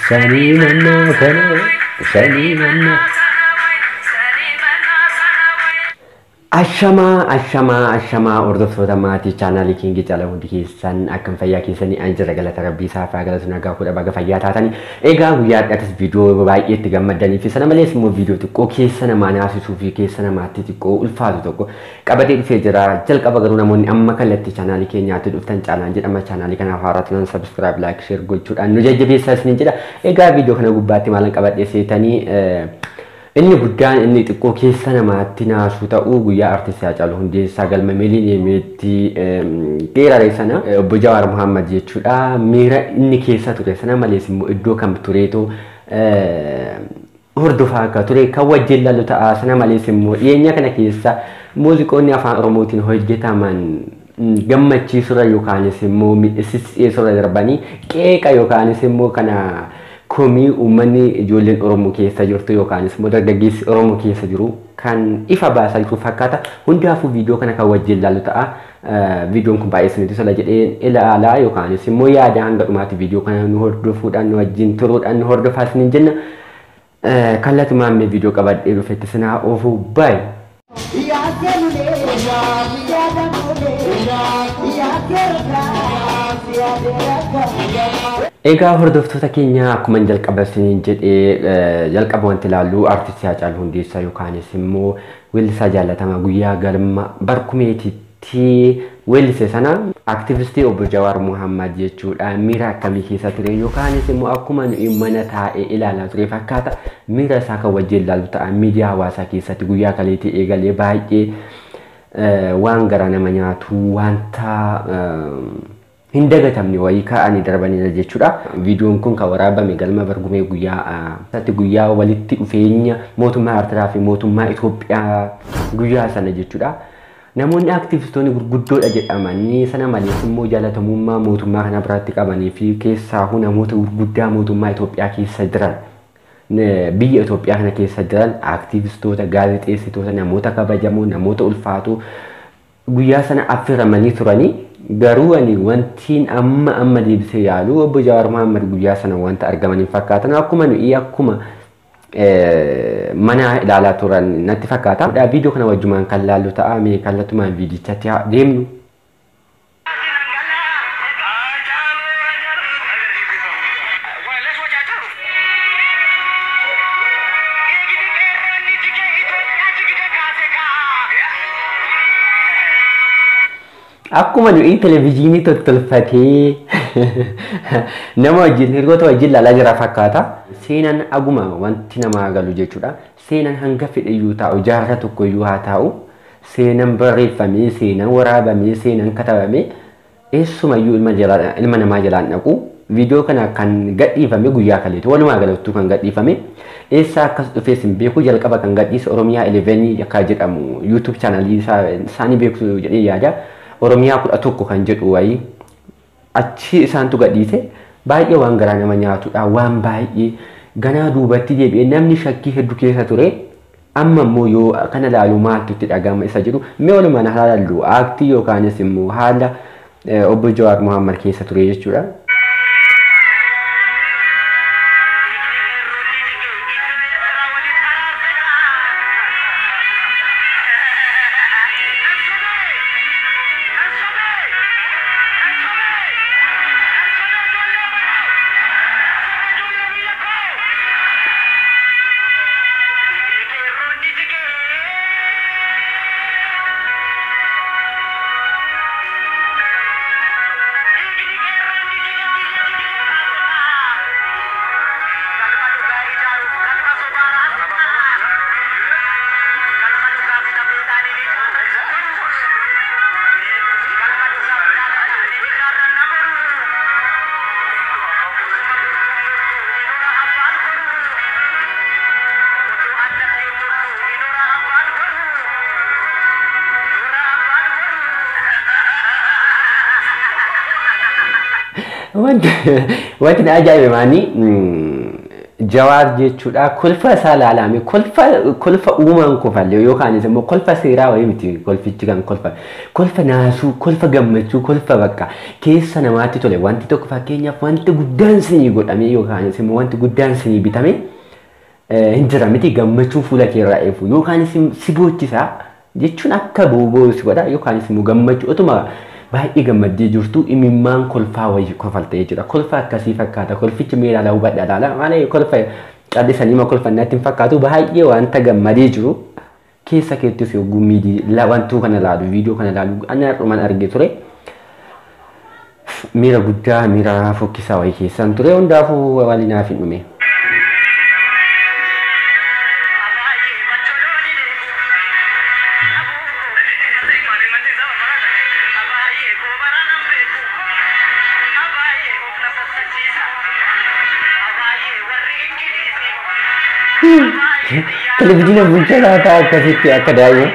Sanii mannaa kana sanii mannaa. Ashamaa ashamaa ashamaa, hordoftoota maatii chaanaalii Kiingii Caalaa, hundi keessan akkam? Fayyaa keessanii? An jira, galata rabbii isaaf haa galatu, nagaa kudha, baga fayyaa taatanii. Egaa guyyaa har'aatis viidiyoo baay'ee itti gammadanii fi sana malees immoo viidiyoo xiqqoo keessa namaa naasisuu fi keessa namaatti xiqqoo ulfaatu tokko qabatee dhufee jira. Jalqaba garuu namoonni amma kallattii chaanaalii keenyaatti dhuftan, Caalaan jedhama, chaanaalii kanaaf haaraa turan subscribe, like, share gochuudhaan nu jajjabeessaa isiniin jedha. Egaa viidiyoo kana gubbaatti maalan qabadhee seetanii? Inni guddaan inni xiqqoo keessa namaatti naasuu ta'uu guyyaa artistii Haacaaluu Hundeessaa galma Miiliiniyeemiitti geerare sana obbo Jawaar Muhammad jechuudha. Miira inni keessa ture sana malees immoo iddoo kam tureetu hordofaa akka ture kan wajjin laalu ta'a. Sana malees immoo dhiyeenya kana keessa muuziqoonni afaan Oromootiin hojjetaman gammachiisurra yookaanis immoo miidhagsiisurra darbanii qeeqa yookaanis immoo kana komii uummanni ijoolleen Oromoo keessa jirtu yookaanis immoo dargaggeessi Oromoo keessa jiru kan ifa baasaa jiru fakkaata. Hundaafuu viidiyoo kana kan wajjin laalu ta'a. Viidiyoon kun baay'ee isinitti tola jedhee ilaalaa yookaanis immoo yaada hanga dhumaatti viidiyoo kana nu hordofuudhaan nu wajjin turuudhaan nu hordofaa isiniin jenna. Kallattumaan mee viidiyoo qabadhee dhufetti sinaa oofuu baay'ee. Egaa hordoftoota keenya, akkuma jalqaba isiniin jedhee, jalqaba wanti ilaallu artistii Haacaaluu Hundeessaa yookaanis immoo weellisaa jaallatamaa guyyaa galma barkumeetitti weellise sana aktivistii obbo Jawaar Muhammad jechuudha. Miira akkamii keessa ture yookaanis immoo akkuma nuyi mana taa'ee ilaalaa ture fakkaata, miira isaa kan wajjin ilaallu ta'a. Miidiyaa hawaasaa keessatti guyyaa kaleetii eegalee baay'ee waan garaa nama nyaatu, wanta hin dagatamne wayii kaa'anii darbanidha jechuudha. Viidiyoon kun kan waraabame galma bargumee guyyaa guyyaa walitti dhufeenya mootummaa Eertiraa fi mootummaa Itoophiyaa guyyaa sana jechuudha. Namoonni aktivistoonni gurguddoodha jedhamanii, sana malees immoo jaalatamummaa mootummaa kana biratti qabanii fi keessaahuu namoota gurguddaa mootummaa Itoophiyaa keessa jiran, biyya Itoophiyaa kana keessa jiran, aktivistoota, gaazexeessitoota, namoota kabajamoo, namoota ulfaatoo guyyaa sana affeeramanii turanii. Garuu ani wantiin amma amma deebisee yaalu obbo Jawaar Muhammad guyyaa sana wanta argamaniin fakkaatan, akkuma nuyi akkuma mana ilaalaa turan natti fakkaata. Viidiyoo kana wajjumaan kan laallu ta'a, mee kallattumaan viidichatti deemnu. Akkuma nuyi televizyiinii tottolfatee nama wajjin, hiriyoota wajjin ilaalaa jira fakkaata. Seenaan aguma wanti namaa galu jechuudha. Seenaan hanga fedhe iyyuu taa'u, jaarraa tokko iyyuu haa taa'u, seenaan barreeffamee, seenaan waraabamee, seenaan katabamee eessumayyuu ilma namaa jalaan dhaqu. Viidiyoo kana kan gadhiifame guyyaa kaleetu, walumaa galattuu kan gadhiifame eessaa akkas dhufees hin beeku. Jalqaba kan gadhiise Oromiyaa 11 akka jedhamu YouTube chaanalii isaanii beektu jedhee yaada. Oromiyaa 11 kan jedhu wayii achi isaantu gadhiise. Baay'ee waan garaa nama nyaatudha, waan baay'ee ganaa duubatti deebi'ee namni shakkii hedduu keessa ture. Amma immoo yoo kana ilaalu maaltu itti dhagahama isa jedhu mee walumaan haa ilaallu, aaktii yookaanis immoo haala obbo Jawaar Muhammad keessa ture jechuudha. Wanti na ajaa'ibe maani Jawaar jechuudha. Kolfa isaa ilaalame kolfa uumaan kofallee yookaanis immoo kolfa seeraa wayii miti kolfichi kan kolfa kolfa naasuu kolfa gammachuu kolfa bakka keessa namaatti tole wanti tokko fakkeenyaaf wanti guddaan sinii godhame yookaanis immoo wanti guddaan sinii bitame hin jira miti gammachuu fuula keerraa eefu yookaanis si boochisaa jechuun akka booboo si godha yookaanis immoo gammachuu otuma baay'ee gammaddee jirtu imimmaan kolfaa wayii kofaltee jechuudha. Kolfa akkasii fakkaata. Kolfichi mee ilaalaa hubadha ilaala. Malee kolfa callisanii ma kolfannaatti hin fakkaatu baay'ee wanta gammadee jiru keessa keettis yogguu miidii wantuu kana ilaalu viidiyoo kana ilaalu ana dhuman argee ture. Miira guddaa miira fokkisaa wayii keessan ture hundaafuu walinaaf hin dhume. Televizyiina bulchaa laataa akkasitti akka daa'ima.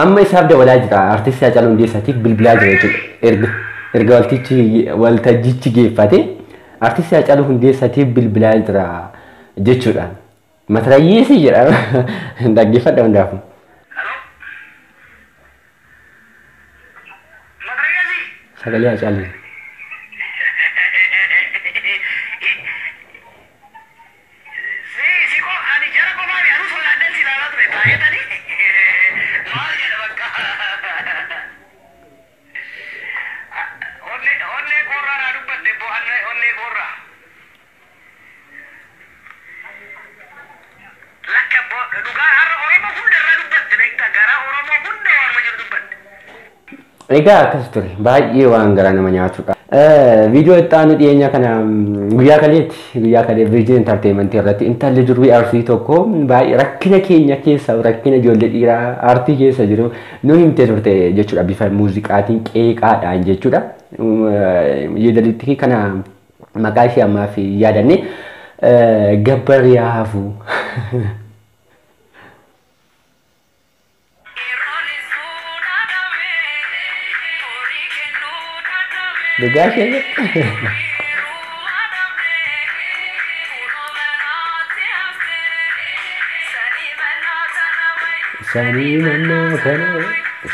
Amma isaaf dabalaa jira. Artisti Haacaaluu Hundeessaatiif bilbilaa jira jechuudha. Erga waltajjichi geeffate artisti Haacaaluu Hundeessaatiif bilbilaa jira jechuudha. Matarayyeesii jedhama. Dhaggeeffadha hundaafuu. Sagalee Haacaaluu. Egaa akkas ture baay'ee waan garaa nama nyaatudha. Viidiyoo itti aanu dhiyeenya kana guyyaa kaleetti guyyaa kalee Virgin Entertainment irratti intalli durbii arsii tokko baay'ee rakkina keenya keessa rakkina ijoollee dhiiraa aartii keessa jiru nu himtee turte jechuudha bifa muuziqaatiin qeeqaadhaan jechuudha. Yeedalittii kana maqaa ishee ammaaf yaadanne Gabbar Yaafuu. Dhugaa ishee sanii mannaa kana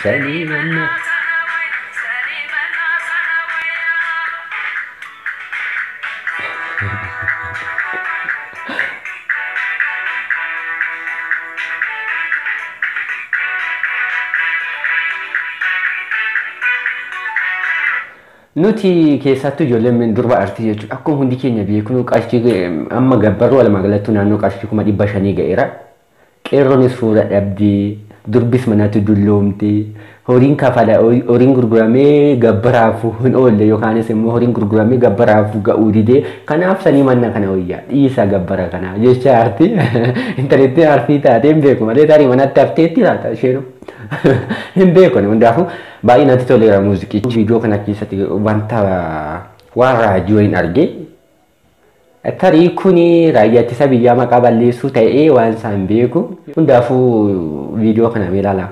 sanii mannaa. Nuti keessattuu ijoolleen durba artii jechuudha. Akkuma hundi keenya beeknu qarshii amma gabbarru walumaa galatti naannoo qarshii 500,000 ga'eera. Qeerroonis fuula dhabdee, durbis manatti dulloomtee, horiin kafala horiin gurguramee gabbaraaf hin oolle yookaanis immoo horiin gurguramee gabbaraaf ga'uu didee kanaaf sanii manna kana wayyaa dhiisa gabbara kana jecha artii intarneetii artii taatee hin beeku malee tarii manatti hafteetti laata isheenuu. Hin beeku hundaafuu baay'ee natti toleera muuziqichi. Viidiyoo kana keessatti wanta waan raajii wayiin arge tarii kuni raayyaa ittisa biyyaa maqaa balleessuu ta'ee waan isaan beeku hundaafuu viidiyoo kana mee ilaalaa.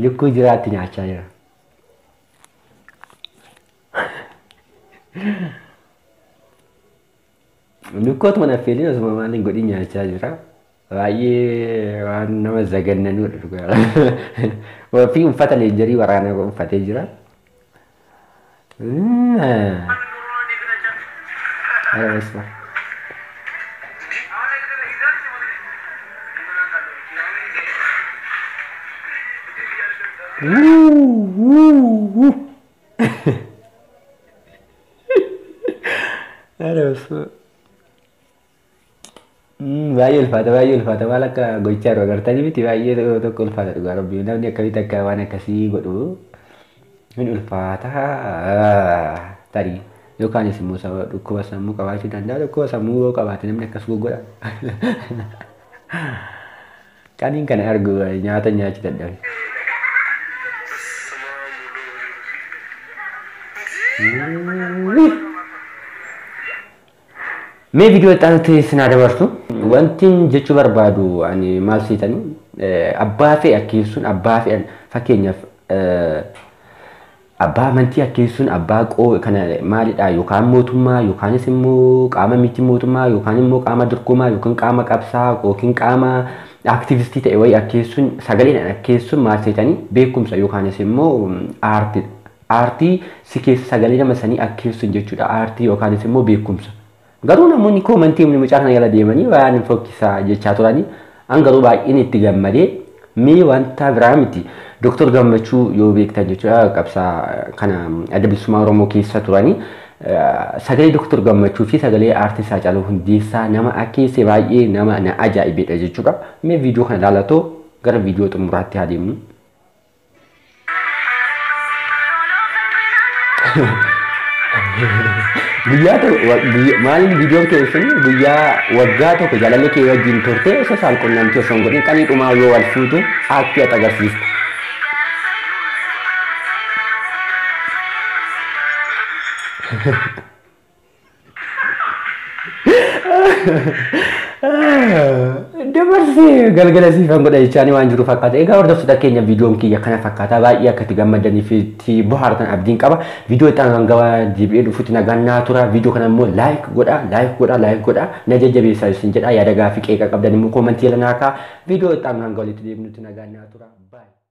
Lukkuu jiraatti nyaachaa jira. Lukkootuma naffeeliin osuma maaliin godhin nyaachaa jira. Baay'ee waan nama zagannanudha dhugaa. Fi uffata leenjarii waraanaa uffatee jira. Baay'ee ulfaata, baay'ee ulfaata. Maal akka gochaa jiru agartanii miti? Baay'ee tokko ulfaata, dhugaa rabbii. Namni akkamitti akka waan akkasii godhu hin ulfaata tarii. Yookaanis immoo sababa dhukkuba sammuu qabaachuu danda'a. Dhukkuba sammuu yoo qabaate namni akkas godha. Qaniin kana argu nyaata nyaachuu dadhabe. Mee viidiyoo itti aanutti isin haa dabarsu. Wanti jechuu barbaadu ani maal seetanii, abbaa fe'e akkeessuun, abbaa fe'an, fakkeenyaaf abbaa amantii akkeessuun, abbaa qoo kana maalidha, yookaan mootummaa yookaanis immoo qaama miti mootummaa yookaan immoo qaama dorgomaa yookaan qaama qabsaa yookiin qaama aktivistii ta'e wayii akkeessuun, sagaleedhaan akkeessuun maal seetanii, beekumsa yookaanis immoo aartiidha. Aartii si keessa sagalee nama sanii akkeessuun jechuudha, aartii yookaanis immoo beekumsa. Garuu namoonni koomantii mucaa kana jala deemanii waan fokkisaa jechaa turanii, an garuu baay'een itti gammadee. Mee wanta biraa miti, Dooktor Gammachuu yoo beektan jechuudha, qabsaa kana Adda Bilisummaa Oromoo keessa turanii, sagalee Dooktor Gammachuu fi sagalee aartist Haacaaluu Hundeessaa nama akkeesse baay'ee nama na ajaa'ibedha jechuudha. Mee viidiyoo kana ilaalatoo gara viidiyoo xumuraatti haa deemnu. Guyyaa tokko maaliin viidiyoon keessan, guyyaa waggaa tokko jaalallee kee wajjin turte osoo isaan qunnamtii osoo hin godhin qanii dhumaa yoo wal fuutu aaktii ati agarsiista. Dabarsee galgala siifan godha jechaanii waan jiru fakkaata. Egaa hordoftoota keenya, viidiyoon kiyya kana fakkaata. Baay'ee akka itti gammadanii fi itti bohaartan abdiin qaba. Viidiyoo itti aanu hanga deebi'ee dhufutti nagaan naa tura. Viidiyoo kana immoo like godha, like godha, like godha. Na jajjabeessaa isin jedha. Yaada gaaffii qeeqa qabdan immoo koomantii jala naa ka'a. Viidiyoo itti aanu hanga walitti deebinutti nagaan naa tura. Baay'ee.